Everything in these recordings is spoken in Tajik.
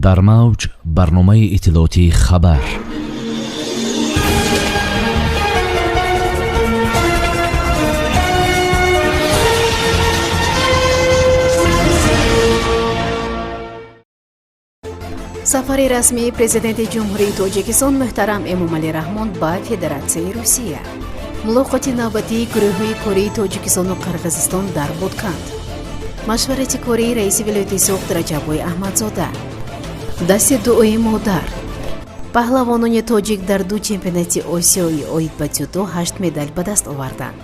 Дар мавҷ барномаи иттилоотии «Хабар». Сафари расмии Президенти Ҷумҳурии Тоҷикистон муҳтарам Эмомалӣ Раҳмон ба Федератсияи Русия. Мулоқоти навбатии гурӯҳҳои кории Тоҷикистону Қирғизистон дар Ботканд. Машварати кории раиси вилояти Суғд Раҷаббой Аҳмадзода. Дасти дуои модар. Паҳлавонони тоҷик дар ду чемпионати Осиёӣ оид ба дзюдо ҳашт медал ба даст оварданд.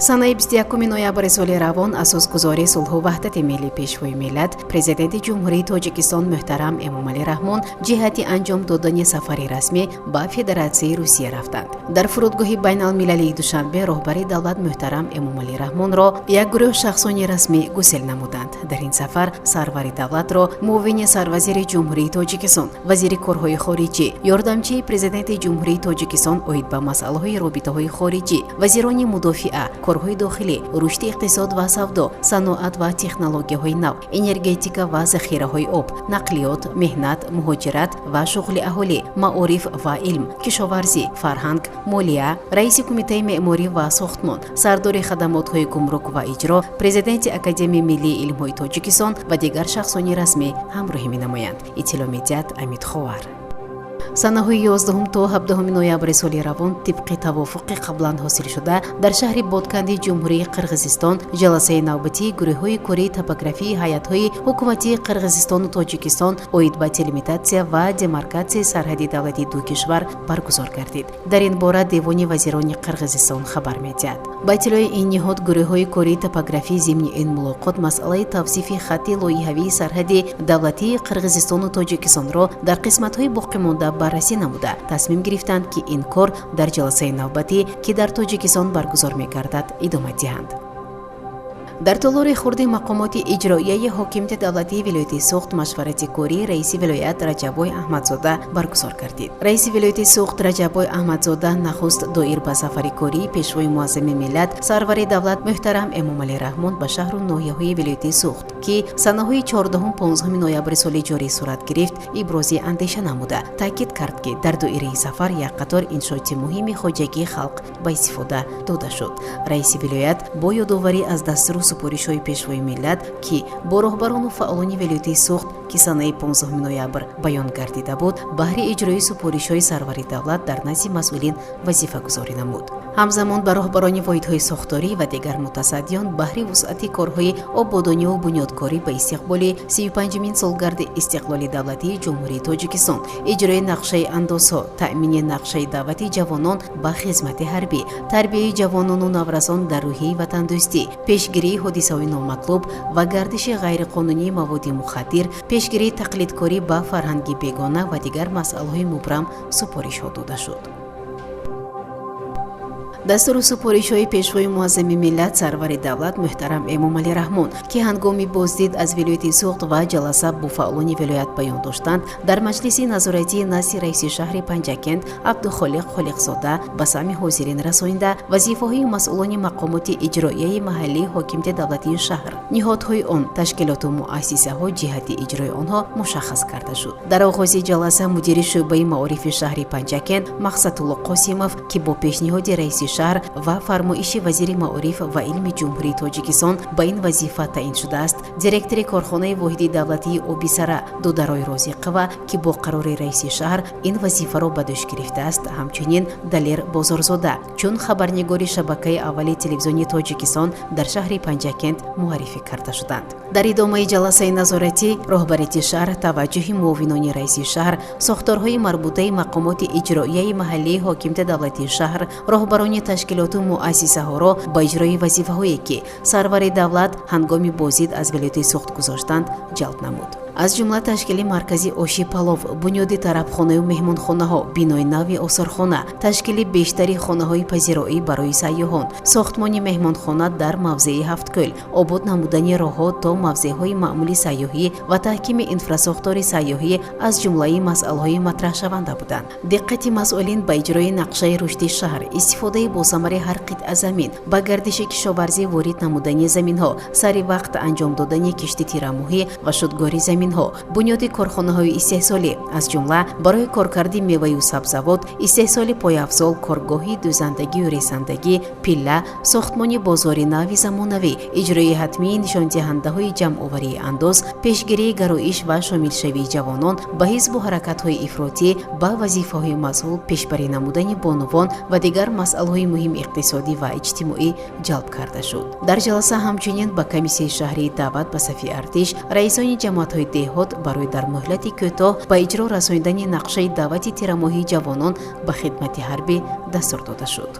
Санаи 21 ноябри соли равон асосгузори сулҳу ваҳдати миллӣ, Пешвои миллат, Президенти Ҷумҳурии Тоҷикистон муҳтарам Эмомалӣ Раҳмон ҷиҳати анҷом додани сафари расмӣ ба Федератсияи Русия рафтанд. Дар фурудгоҳи байналмилалии Душанбе роҳбари давлат муҳтарам Эмомалӣ Раҳмонро як гурӯҳ шахсони расмӣ гусел намуданд. Дар ин сафар сарвари давлатро муовини сарвазири Ҷумҳурии Тоҷикистон, вазири корҳои хориҷӣ, ёрдамчии Президенти Ҷумҳурии Тоҷикистон оид ба масъалаҳои робитаҳои хориҷӣ, вазирони мудофиа, корҳои дохилӣ, рушди иқтисод ва савдо, саноат ва технологияҳои нав, энергетика ва захираҳои об, нақлиёт, меҳнат, муҳоҷират ва шуғли аҳолӣ, маориф ва илм, кишоварзӣ, фарҳанг, молия, раиси Кумитаи меъморӣ ва сохтмон, сардори хадамотҳои гумрук ва иҷро, президенти Академияи миллии илмҳои Тоҷикистон ва дигар шахсони расмӣ ҳамроҳӣ менамоянд, иттилоъ медиҳад Амид Ховар. Санаҳои 11 то 17 ноябри соли равон тибқи тавофуқи қаблан ҳосилшуда дар шаҳри Ботканди Ҷумҳурии Қирғизистон ҷаласаи навбатии гурӯҳҳои кории топографии ҳайатҳои ҳукуматии Қирғизистону Тоҷикистон оид ба делимитатсия ва демаркатсияи сарҳади давлати ду кишвар баргузор гардид. Дар ин бора Девони вазирони Қирғизистон хабар медиҳад. Ба иттилои ин ниҳод, гурӯҳҳои кории топографӣ зимни ин мулоқот масъалаи тавсифи хатти лоиҳавии сарҳади давлатии Қирғизистону Тоҷикистонро дар қисматҳои боқимонда баррасӣ намуда, тасмим гирифтанд, ки ин кор дар ҷаласаи навбатӣ, ки дар Тоҷикистон баргузор мегардад, идома диҳанд. Дар толори хурди мақомоти иҷроияи ҳокимияти давлатии вилояти Суғд машварати кории раиси вилоят Раҷаббой Аҳмадзода баргузор гардид. Раиси вилояти Суғд Раҷаббой Аҳмадзода нахуст доир ба сафари кории Пешвои муаззами миллат, сарвари давлат муҳтарам Эмомалӣ Раҳмон ба шаҳру ноҳияҳои вилояти Суғд, ки санаҳои 14-15 ноябри соли ҷорӣ сурат гирифт, ибрози андеша намуда, таъкид кард, ки дар доираи сафар як қатор иншооти муҳими хоҷагии халқ ба истифода дода шуд. Раиси вилоят бо ёдоварӣ аз дастуру супоришҳои Пешвои миллат, ки бо роҳбарону фаъолони вилояти Суғд, ки санаи 15 ноябр баён гардида буд, баҳри иҷрои супоришҳои сарвари давлат дар назди масъулин вазифагузорӣ намуд. Ҳамзамон ба роҳбарони воҳидҳои сохторӣ ва дигар мутасаддиён баҳри вусъати корҳои ободониву бунёдкорӣ ба истиқболи 35-умин солгарди истиқлоли давлатии Ҷумҳурии Тоҷикистон, иҷрои нақшаи андозҳо, таъмини нақшаи даъвати ҷавонон ба хизмати ҳарбӣ, тарбияи ҷавонону наврасон дар рӯҳияи ватандӯстӣ, пешгирии ҳодисаҳои номатлуб ва гардиши ғайриқонунии маводи мухаддир, пешгирии тақлидкорӣ ба фарҳанги бегона ва дигар масъалаҳои мубрам супоришҳо дода шуд. Дастуру супоришҳои Пешвои муаззами миллат, сарвари давлат муҳтарам Эмомалӣ Раҳмон, ки ҳангоми боздид аз вилояти Суғд ва ҷаласа бо фаъолони вилоят баён доштанд, дар маҷлиси назоратии назди раиси шаҳри Панҷакент Абдухолиқ Холиқзода ба самъи ҳозирин расонида, вазифаҳои масъулони мақомоти иҷроияи маҳаллии ҳокимияти давлатии шаҳр, ниҳодҳои он, ташкилоту муассисаҳо ҷиҳати иҷрои онҳо мушаххас карда шуд. Дар оғози ҷаласа мудири шӯъбаи маорифи шаҳри Панҷакент Мақсадулло Қосимов, ки бо пешниҳоди раиси шаҳр ва фармоиши вазири маориф ва илми Ҷумҳурии Тоҷикистон ба ин вазифа таъин шудааст, директори корхонаи воҳиди давлатии Обисара Дударой Розиқова, ки бо қарори раиси шаҳр ин вазифаро ба дӯш гирифтааст, ҳамчунин Далер Бозорзода чун хабарнигори шабакаи аввали телевизиони Тоҷикистон дар шаҳри Панҷакент муаррифӣ карда шуданд. Дар идомаи ҷаласаи назоратӣ роҳбарияти шаҳр таваҷҷӯҳи муовинони раиси шаҳр, сохторҳои марбутаи мақомоти иҷроияи маҳаллии ҳокимияти давлатии шаҳр, роҳбарони ташкилоту муассисаҳоро ба иҷрои вазифаҳое, ки сарвари давлат ҳангоми боздид аз вилояти Суғд гузоштанд, ҷалб намуд. Аз ҷумла ташкили маркази оши палов, бунёди тарабхонаю меҳмонхонаҳо, бинои нави осорхона, ташкили бештари хонаҳои пазироӣ барои сайёҳон, сохтмони меҳмонхона дар мавзеи Ҳафткӯл, обод намудани роҳҳо то мавзеъҳои маъмули сайёҳӣ ва таҳкими инфрасохтори сайёҳӣ аз ҷумлаи масъалаҳои матраҳшаванда буданд. Диққати масъулин ба иҷрои нақшаи рушди шаҳр, истифодаи босамари ҳар қитъа замин, ба гардиши кишоварзӣ ворид намудани заминҳо, сари вақт анҷом додани кишти тирамоҳӣ ва шудгори заминҳо. заминҳо, бунёди корхонаҳои истеҳсолӣ, аз ҷумла барои коркарди меваю сабзавот, истеҳсоли пойафзол, коргоҳи дӯзандагию ресандагӣ, пилла, сохтмони бозори нави замонавӣ, иҷрои ҳатмии нишондиҳандаҳои ҷамъоварии андоз, пешгирии гароиш ва шомилшавии ҷавонон ба ҳизбу ҳаракатҳои ифротӣ, ба вазифаҳои масъул пешбарӣ намудани бонувон ва дигар масъалаҳои муҳими иқтисодӣ ва иҷтимоӣ ҷалб карда шуд. Дар ҷаласа ҳамчунин ба комиссияи шаҳрии даъват ба сафи артиш раисони ҷамоатҳои деҳот барои дар муҳлати кӯтоҳ ба иҷро расонидани нақшаи даъвати тирамоҳии ҷавонон ба хидмати ҳарбӣ дастур дода шуд.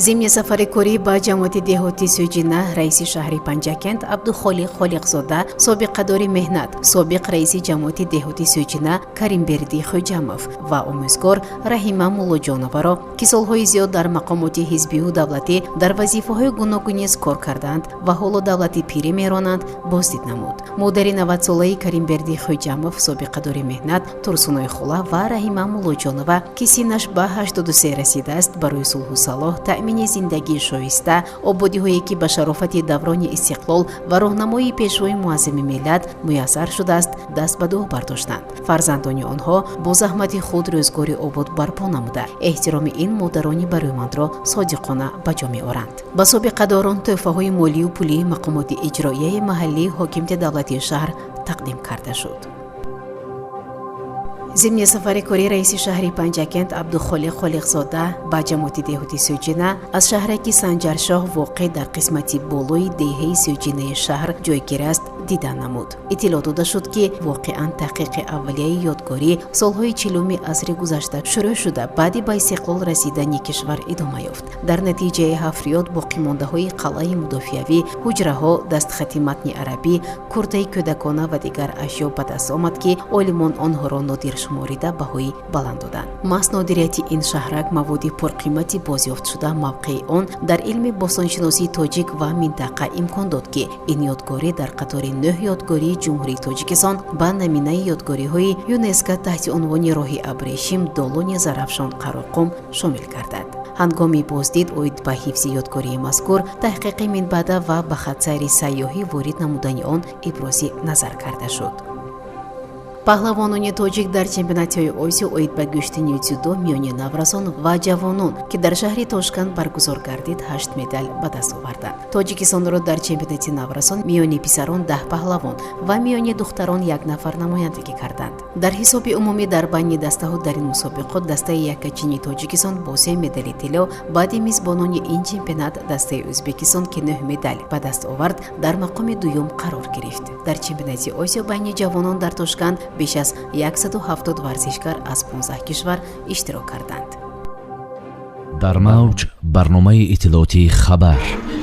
Зимни сафари корӣ ба ҷамоати деҳоти Сӯҷина раиси шаҳри Панҷакент Абдухолиқ Холиқзода, собиқадори меҳнат, собиқ раиси ҷамоати деҳоти Сӯҷина Каримбердӣ Хӯҷамов ва омӯзгор Раҳима Муллоҷоноваро, ки солҳои зиёд дар мақомоти ҳизбию давлатӣ дар вазифаҳои гуногун низ кор кардаанд ва ҳоло давлати пирӣ меронанд, боздид намуд. Модари 90-солаи Каримбердӣ Хӯҷамов, собиқадори меҳнат, Турсуной Хула ва Раҳима Муллоҷонова, ки синнаш ба 83 расидааст, барои сулҳу салоҳ, таъмини зиндагии шоиста, ободиҳое ки ба шарофати даврони истиқлол ва роҳнамоии Пешвои муаззами миллат муяссар шудааст, даст ба дуо бардоштанд. Фарзандони онҳо бо заҳмати худ рӯзгори обод барпо намуда, эҳтироми ин модарони барӯмандро содиқона ба ҷо меоранд. Ба собиқадорон тӯҳфаҳои молию пулии мақомоти иҷроияи маҳаллии ҳокимияти давлатии шаҳр тақдим карда шуд. Зимни сафари кории раиси шаҳри Панҷакент Абдухолиқ Холиқзода ба ҷамоати деҳоти Сӯҷина аз шаҳраки Санҷаршоҳ, воқеъ дар қисмати болои деҳаи Сӯҷинаи шаҳр ҷойгир аст, дидан намуд. Иттилоъ дода шуд, ки воқеан таҳқиқи аввалияи ёдгорӣ солҳои 40-уми асри гузашта шурӯъ шуда, баъди ба истиқлол расидани кишвар идома ёфт. Дар натиҷаи ҳафриёт боқимондаҳои қалъаи мудофиавӣ, ҳуҷраҳо, дастхати матни арабӣ, куртаи кӯдакона ва дигар ашё ба даст омад, ки олимон онҳоро нодир шуморида, баҳои баланд доданд. Маҳз нодирияти ин шаҳрак, маводи пурқимати бозёфтшуда, мавқеи он дар илми бостоншиносии тоҷик ва минтақа имкон дод, ки ин ёдгорӣ дар қатори нӯҳ ёдгории Ҷумҳурии Тоҷикистон ба номинаи ёдгориҳои ЮНЕСКО таҳти унвони «Роҳи абрешим, долони Зарафшон, Қароқум» шомил гардад. Ҳангоми боздид оид ба ҳифзи ёдгории мазкур, таҳқиқи минбаъда ва ба хатсайри сайёҳӣ ворид намудани он ибрози назар карда шуд. Паҳлавонони тоҷик дар чемпионатҳои Осиё оид ба гӯштини дзюдо миёни наврасон ва ҷавонон, ки дар шаҳри Тошканд баргузор гардид, ҳашт медал ба даст оварданд. Тоҷикистонро дар чемпионати наврасон миёни писарон 10 паҳлавон ва миёни духтарон як нафар намояндагӣ карданд. Дар ҳисоби умумӣ дар байни дастаҳо дар ин мусобиқот дастаи яккачини Тоҷикистон бо се медали тилло баъди мизбонони ин чемпионат, дастаи Ӯзбекистон, ки нӯҳ медал ба даст овард, дар мақоми дуюм қарор гирифт. Дар чемпионати Осиё байни ҷавонон дар Тошканд беш аз 170 варзишгар аз 15 кишвар иштирок карданд. Дар мавҷ барномаи иттилоотии «Хабар».